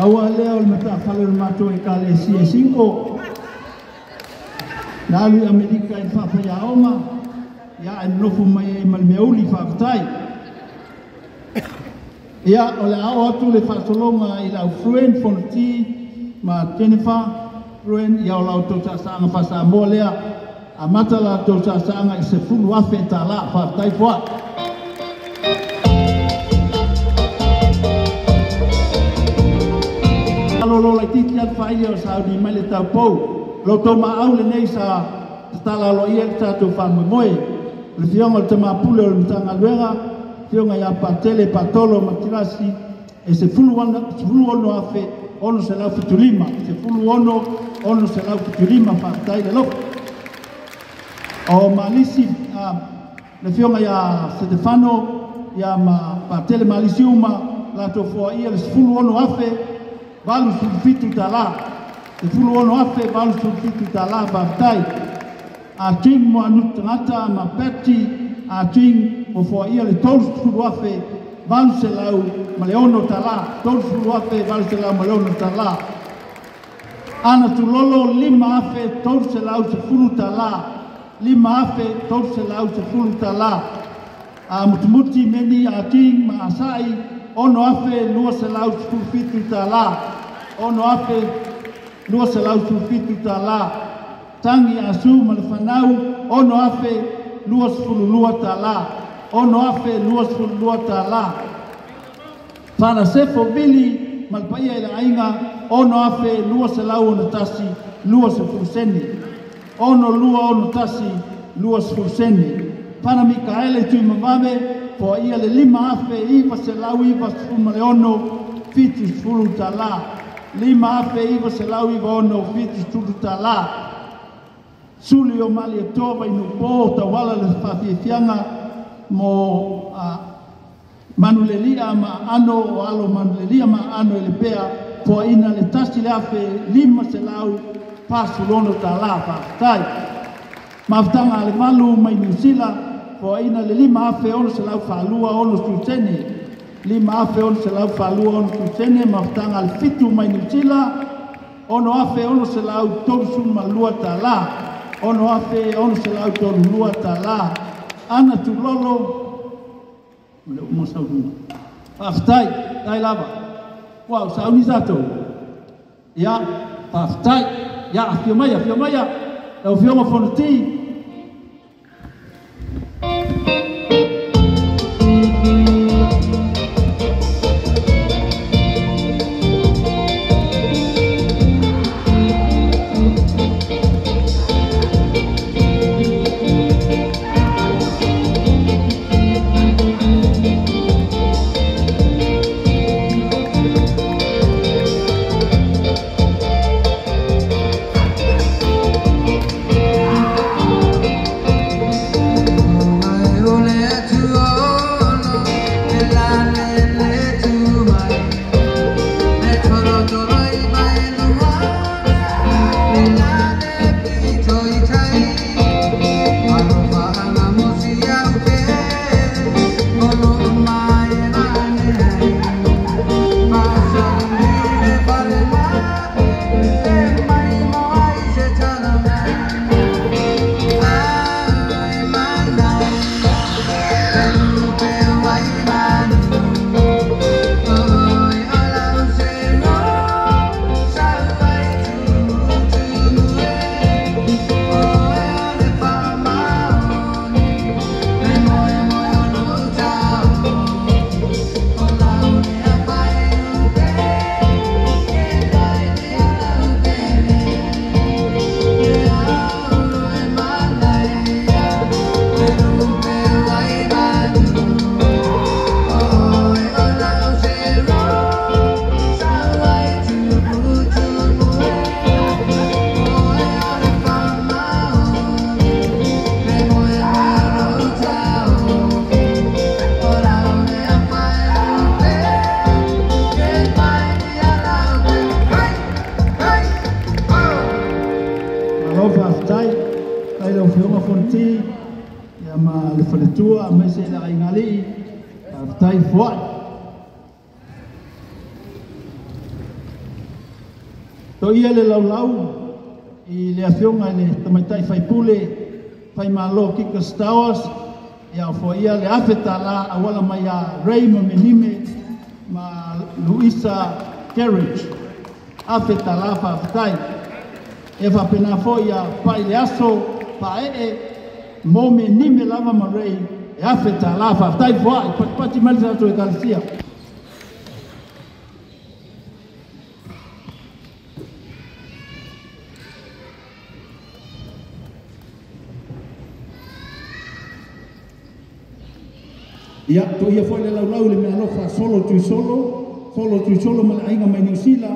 Aua lea o le matafale o le matou Ekalesia e 5. Na alu i Amerika i le faafaiaoga, ia e nonofo mai ai ma le meauli faafetai. Ia, o le a oo atu le faasologa i lau friend Fonoti ma Jennifer. Friend, ia o la outou saasaaga faasamoa lea. Amata la outou saasaaga i $10,000 faafetai foai. Lolo lai titi atu faia o sauni mai le taupou. Lo tau maau le nei sa tatala alo ia le tatou faamoemoe. O le fioga o le tamapule o le Matagaluega, fioga ia Patele Patolo Matirasi, e 16,675, 16,675 faafetai le alofa. O Malisi, le fioga ia Setefano, ia ma Patele Malisi uma, latou foaia le $16,087, $16,087 faafetai. A Jing mo anu tagata ma Betty, a Jing mo foaia le $30,806, $30,806. Ana Tulolo $5,310, $5,310. A Mutumuti Meni a Jing ma Asai, $6,217, $6,217. Tangi Asu ma le fanau, $6,022, $6,022. Fanasefo Vili ma le paia i le aiga, $6,261 20 sene, 6,261 20 sene. Fana Mikaele Tuimavave, foaia le $5,996 70 tala, $5,996 70 tala. Suli o Malietoa Vainupo tauala le faafiafiaga mo Manulelia ma ano o alo Manulelia ma ano i le pea, foaina le $1,546 tala faafetai. Mafutaga a le valu mai Niu Sila, foaina le $5,642 60 sene, $5,642 60 sene. Mafutaga a le 7 mai Niu Sila, $6,632 tala, $6,632 tala. Ana Tulolo, ma le uma saunoaga. Faafetai, tai lava. Uau, sauni tatou. Ia, faafetai. Ia, afio mai, afio mai. Lau Afioga Fonoti. Tai lau Afioga Fonoti, ia ma le faletua aemaise le aigalii, faafetai foai. Toia le laulau i le afioga i le tamaitai faipule Faimalo Kika Stowers, ia foaia le $1,000 auala mai a Ray ma Menime ma Luisa Carriage. $1,000 faafetai. E faapena foi ia pai le aso paee mo Menime lava ma Ray e $1,000 faafetai foai patipati mai le tatou ekalesia. Ia, toia foi le laulau le mea alofa solo tui solo ma le aiga mai Niu Sila,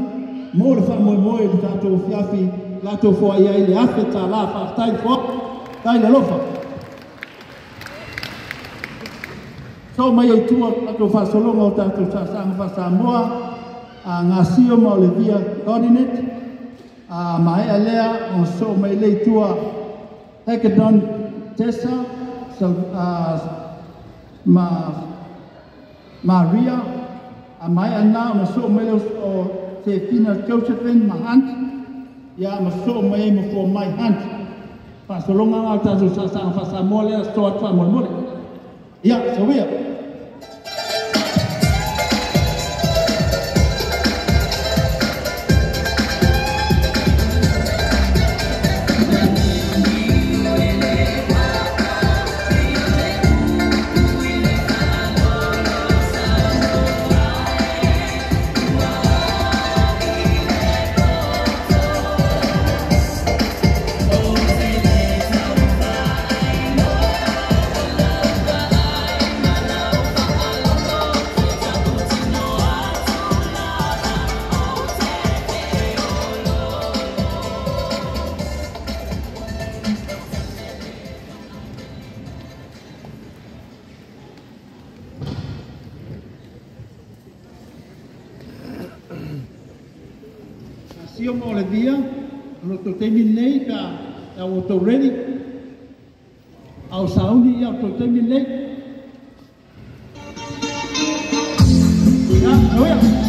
mo le faamoemoe le tatou fiafi, latou foai ai le $1,000 faafetai foai, tai le alofa. So mai ai tua tatou faasologa o tatou saasaga faasamoa, a Gasio ma Olivia Godinet, a maea lea o so mai le tua Hecadon Tessa, ma Maria, a mai ana ona so mai o Sefina Josephine ma Hunt, ia ma so mai ma fo mai Hunt. Faasologa ngā tatou saasaga faasamoa lea so atu faamolemole. Ia, sawia. Sio mo le via, o tō teimi nei ka au tō ready, au sauni i au tō teimi nei. Ia, au ia.